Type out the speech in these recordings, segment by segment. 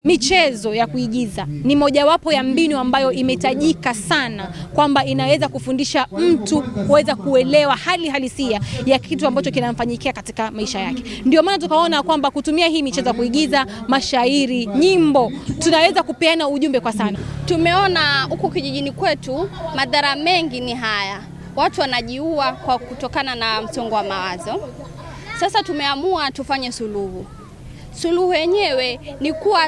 Michezo ya kuigiza ni mojawapo ya mbinu ambayo imetajika sana kwamba inaweza kufundisha mtu kuweza kuelewa hali halisia ya kitu ambacho kinamfanyikia katika maisha yake. Ndio maana tukaona kwamba kutumia hii michezo ya kuigiza, mashairi, nyimbo, tunaweza kupeana ujumbe kwa sana. Tumeona huku kijijini kwetu madhara mengi ni haya, watu wanajiua kwa kutokana na msongo wa mawazo. Sasa tumeamua tufanye suluhu. Suluhu yenyewe ni kuwa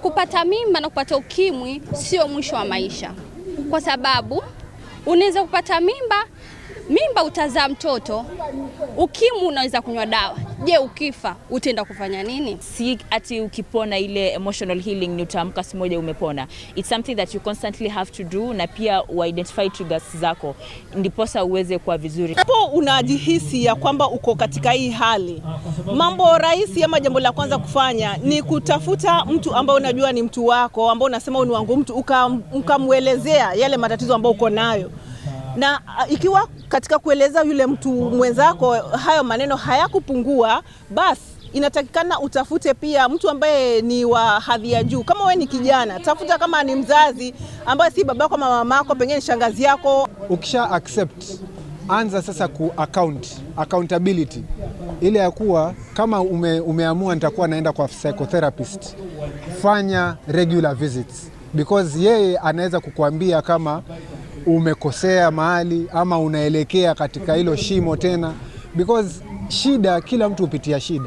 kupata mimba na kupata ukimwi sio mwisho wa maisha, kwa sababu unaweza kupata mimba, mimba utazaa mtoto, ukimwi unaweza kunywa dawa. Je, ukifa utaenda kufanya nini? Si ati ukipona ile emotional healing ni utaamka siku moja umepona. It's something that you constantly have to do, na pia uidentify triggers zako ndiposa uweze kuwa vizuri. Hapo unajihisi ya kwamba uko katika hii hali, mambo rahisi ama jambo la kwanza kufanya ni kutafuta mtu ambaye unajua ni mtu wako, ambao unasema ni wangu mtu, ukamwelezea yale matatizo ambayo uko nayo na ikiwa katika kueleza yule mtu mwenzako hayo maneno hayakupungua, basi inatakikana utafute pia mtu ambaye ni wa hadhi ya juu. Kama wewe ni kijana, tafuta kama ni mzazi ambaye si babako ama mamako, pengine shangazi yako. Ukisha accept, anza sasa ku account, accountability ile ya kuwa kama umeamua nitakuwa naenda kwa psychotherapist, fanya regular visits because yeye anaweza kukuambia kama umekosea mahali ama unaelekea katika hilo shimo tena, because shida, kila mtu hupitia shida.